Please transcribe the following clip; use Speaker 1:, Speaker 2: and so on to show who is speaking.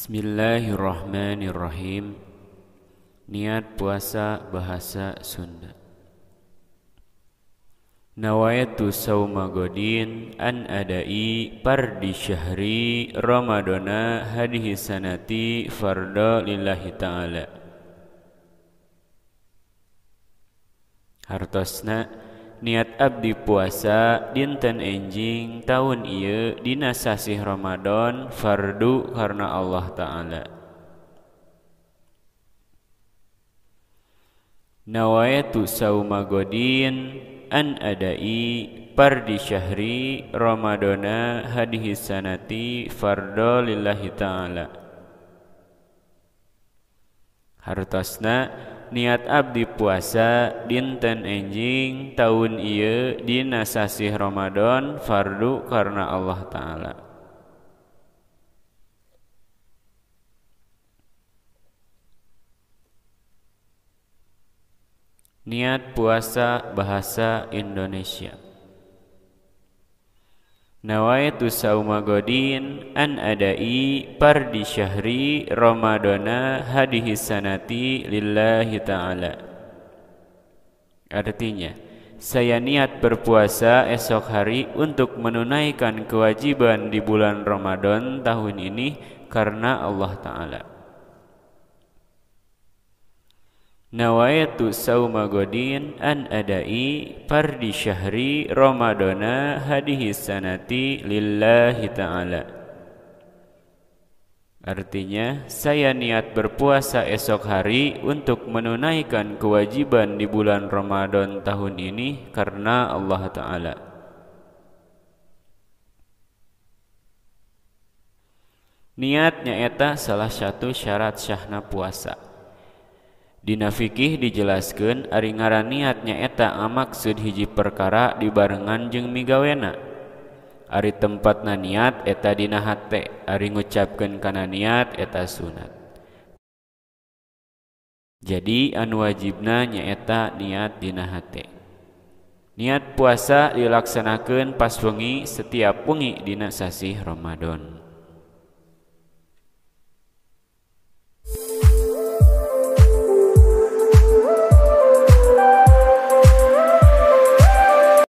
Speaker 1: Bismillahirrahmanirrahim. Niat puasa bahasa Sunda. Nawaitu sauma godin an adai pardi syahri ramadana hadihi sanati farda lillahi ta'ala. Hartosna niat abdi puasa dinten enjing tahun ieu dina sasih Ramadan fardu karena Allah Ta'ala. Nawaitu sauma godin an adai pardi syahri ramadana hadihi sanati fardo lillahi ta'ala. Hartosna niat abdi puasa dinten enjing tahun ieu dina sasih Ramadan fardu karena Allah Ta'ala. Niat puasa bahasa Indonesia. Nawaitu sauma godin an adai pardi syahri ramadana hadihi sanati lillahi ta'ala. Artinya, saya niat berpuasa esok hari untuk menunaikan kewajiban di bulan Ramadan tahun ini karena Allah Ta'ala. Nawaitu sauma godin an adai pardi syahri ramadana hadihi sanati lillahi ta'ala. Artinya, saya niat berpuasa esok hari untuk menunaikan kewajiban di bulan Ramadan tahun ini karena Allah Ta'ala. Niat nyaeta salah satu syarat syahna puasa. Dina fikih dijelaskeun ari ngaran niat nyaeta ngamaksud hiji perkara dibarengan jeung migawena. Ari tempatna niat eta dina hate, ari ngucapkeun kana niat eta sunat. Jadi anu wajibna nyaeta niat dina hate. Niat puasa dilaksanakeun pas wengi setiap wengi dina sasih Ramadan.